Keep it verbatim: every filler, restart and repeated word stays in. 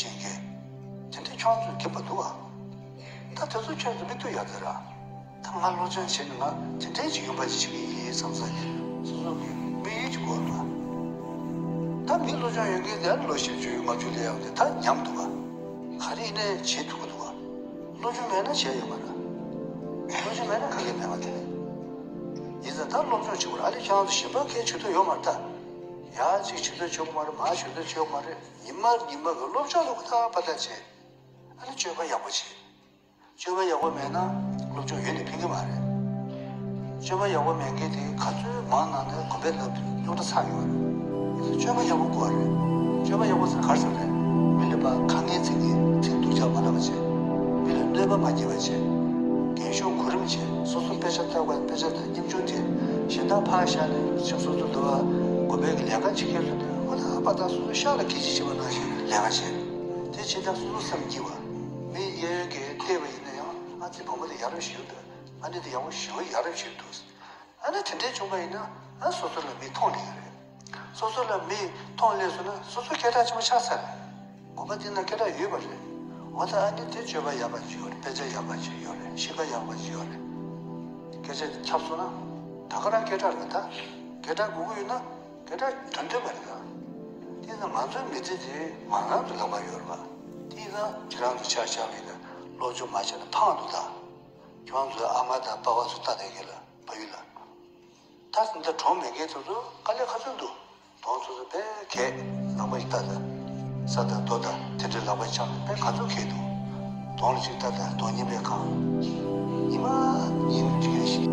བྱེད་མཁན། དེ་འདྲའི་ཁྱོད་ཚོས་རྒྱབ་པ་འདུག་ཨ། ད་དེ་ཚོ་ཁྱོད་ཚོ་མིག་ལྟོས་ཡག་ཟེར་ར། ད་ང་སློབ་སྦྱོང་བྱས་ནས་ང་དེ་འདྲའི་ཅིག་ཡོང་པ་ཅིག་བྱེད་ཀྱི་ཡིན་བསམ་ས་ནས་སོ་སོ་གི་དམིགས་ཡུལ་ཅིག་དགོས་ར། ད་མི་སློབ་སྦྱོང་ཡོད་མཁན་དེ་ལོ་བཞི་བཅུ་ལྔ་བཅུ་སླེབས་ཡག་དེ་ད་ཉམས་འདུག་ག་ག་རེ་ཡིན་ནའི་བྱེད་ཐུབ་ཀྱི་འདུག་ག་སློབ་སྦྱོང་མེད་ན་བྱས་ཡོད་མ་རེད། སློབ་སྦྱོང་མེད་ན་ག་གེ་མེད་པ་དེ་རེད། ཡིན་ཙང་ད་སློབ་སྦྱོང་བྱེད་དགོས་ར། ཨ་ལས་ཁྱེད་རང་ཚོ་གཞན་པ་གས་བྱེད་ཐུབ་ཡོད་མ་རེད་ད། ཡ་གཅིག་བྱེད་ཐུབ་བྱེད་དགོས་མ་རེད། མ་བྱེད་ཐུབ་བྱེད་དགོས་མ་རེད། ཉི་མ་ཉི་མ་གི་སློབ་སྦྱོང་ལ་ཧུར་ཐག་པ་ཐག་བྱེད། ཨ་ནི་སྤྱོད་པ་ཡག་པོ་བྱེད། སྤྱོད་པ་ཡག་པོ་མེད་ན་སློབ་སྦྱོང་ཡུན་ནས་ཕན་གྱི་མ་རེད། སྤྱོད་པ་ཡག་པོ་མེད་མཁན་དེ་ག་ཚོད་མང་ནང་ནས་དགོན་པའི་ནང་རྙོག་དྲ་ཚ་ཡོད་རེད། སྤྱོད་པ་ཡག་པོ་དགོས་རེད། སྤྱོད་པ་ཡག་པོ་ཟེར་ག་རེ་ཟེར་རེད། མི་ལ་ཕར་ཁ་ངན་ཚིག་ངན་ཚིག་སྡུག་ཅག་མ་ལབ་པ་བྱེད། མི་ལ་གནོད་པ་མ་བསྐྱལ་བ་བྱེད། རྒན་གཞོན་གོ་རིམ་བྱེད། སོ་སོ་དཔེ་ཆ་ལྟ་བ་དཔེ་ཆ་དང་སྙོམས་ཆུང་དེ་གཞན་དག་ཕར་བཞག་ནས་ཅིག་སོ་སོ་འདུལ་བ་དགོན་པའི་གི་ལས་ཀ་བྱེད་མཁན་ཚོ་དེ་ཧུར་ཐག་པ་ཐག་སོ་སོ་ཤག་ལ་སྐད་ཆ་བྱེད་པ་ནང་བཞིན་ལས་ཀ་བྱེད། དེ་བྱེད་སྟངས་སོ་སོ་སེམས་སྐྱིད་པ། མི་གཡས་གཡོན་གྱིས་བལྟས་པ་ཡིན་ན་ཡང་ཨ་ཙི་བུ་མོ་དེ་ཡག་རབས་ཞིག་འདུག་ཨ་ནེ་དེ་ཡག་པོ་ཞེ་པོ་ཡག་རབས་ཞིག་འདུག་ཨ་ནེ་དེ་འདྲས་བྱུང་བ་ཡིན་ན་ཨ་སོ་སོ་ལ་མི་མཐོང་ནས་རེད། སོ་སོ་ལ་མི་མཐོང་སླེབས་སོང་ན་སོ་སོ་སྐད་གྲགས་ཆེན་པོ་ཆགས་ཚར་རེད། དགོན་པ་དེ་ན་སྐད་གྲགས་ཡོད་པ་རེད། འོ་ད་ཨ་ནེ་དེ་སྤྱོད་པ་ཡག་པ་ཅིག་ཡོད་རེད། དཔེ་ཆ་ཡག་པ་ཅིག་ཡོད་རེད། གཤིས་ཀ་ཡག་པ་ཅིག་ཡོད་རེད། སྐད་ཆ་ཁྱབ་སོང་ན་ད་ག་རང་སྐད་གྲགས་རེད། ད་སྐད་གྲགས་དགོས་ཀྱི་ཡོད་ན་སྐད་གྲགས་དོན་ཐོན་པ་རེད། ད་དེ་ན་ང་ཚོའི་མི་ཚེ་དེ་ང་རང་ཚོ་ལག་པར་ཡོད་རེད་པ། དེ་ན་ཁྱེད་རང་ཚོ་ཆ་བཞག་པ་ཡིན་ན་སློབ་སྦྱོང་མ་བྱས་ན་ཕངས་འདུག་ད་ཁྱེད་རང་ཚོའི་ཨ་མ་དང་པ་ཕ་ཚོ་ལྟ་བསྡད་མཁན་ལ་ཕ་ཡུལ་ལ། ད་འདི་གྲོངས་མེད་མཁན་དེ་ཚོ་དཀའ་ལས་ག་ཚོད་འདུག་གདོང་ཚོ་ཚོ་དཔེ་གས་ལག་པ་ཞིག་ལྟ་ད། ས་དང་རྡོ་དང་དེ་འདྲའི་ལག་པ་འཆང་ནས་དཔེ་ག་ཚོད་གས་འདུག་གདོང་ལ་ཅིག་ལྟ་ད། གདོང་ཉི་མས་གང་། ཉི་མ་ཉིན་གཅིག་ཞིག